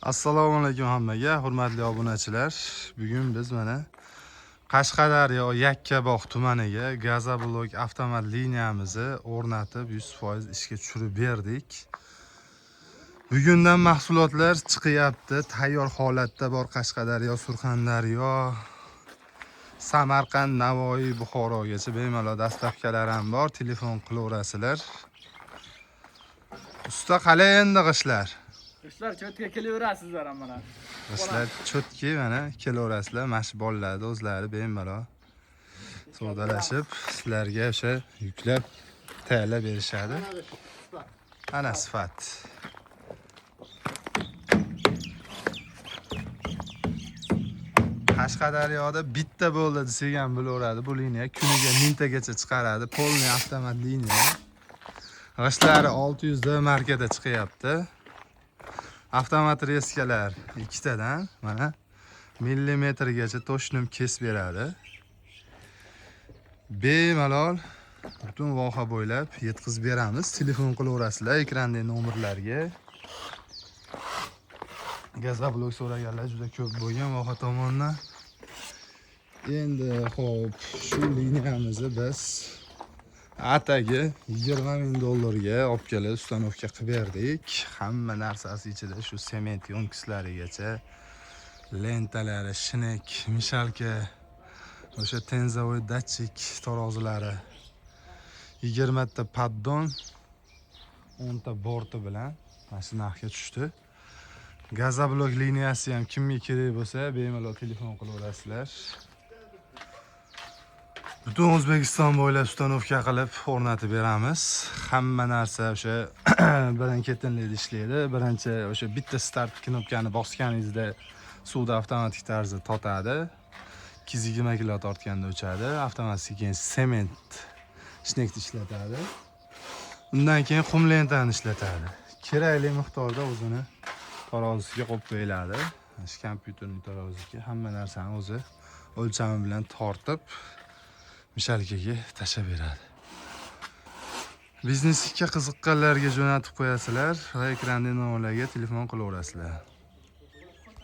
Assalomu alaykum hammaga, hurmatli obunachilar. Bugun biz mana Qashqadaryo Yakkabog' tumaniga gazoblok avtomat liniyamizni o'rnatib 100% ishga tushirib berdik. Bugundan mahsulotlar chiqyapti. Tayyor holatda bor Qashqadaryo, Surxondaryo, Samarqand, Navoiy, Buxorogacha bemalol dastavkalar ham bor. Telefon qilaverasizlar. Usta, qalay endi g'ishlar? Ishlar cho'tga kelaverasizlar mana. G'ishtlar cho'tki, mana kelaverasizlar. Mana shu bolalarni o'zlari bemalol savdolashib, sizlarga o'sha yuklab tayyorlab berishadi. Ana sifat. Qashqadaryoda bitta bo'ldi desak ham bo'laveradi. Bu liniya kuniga mingtagacha chiqaradi. Полный avtomat liniya. G'ishtlari 600 D markada chiqyapti. Avtomat reskalar ikkitadan mana millimetrgacha точным kesib beradi. Bemalol butun voha bo'ylab yetkazib beramiz. Telefon qilaverasizlar ekrandagi nomerlarga. Gazoblok so'raganlar juda ko'p bo'lgan voha tomonidan. Endi xo'p, shu liniyamizni biz atagi 20 ming dollarga olib kelib установка qilib berdik. Hamma narsasi ichida, shu sement yonkistlarigacha, lentalari, shnek, мешалка, o'sha тензовой datchik tarozilari, 20 ta поддон, 10 ta borti bilan mana shu narxga tushdi. Gazoblok liniyasi ham kimga kerak bo'lsa, bemalol telefon qilaverasizlar. Butun O'zbekiston bo'ylab установка qilib o'rnatib beramiz. Hamma narsa o'sha birin ketinlikda ishlaydi. Birinchi o'sha bitta start knopkani bosganingizda suvda avtomatik tarzda totadi. 220 kilo tortganda o'chadi. Avtomatik keyin sement shnekni ishlatadi. Undan keyin qum lentani ishlatadi. Kerakli miqdorda o'zini tarozisiga qo'yib qo'yiladi. Shu kompyuterning tarozisiga hamma narsani o'zi o'lchami bilan tortib мешалка ga tashlab beradi. Biznesga qiziqqanlarga jo'natib qo'yasizlar va ekrandagi nomerlarga telefon qilaverasizlar.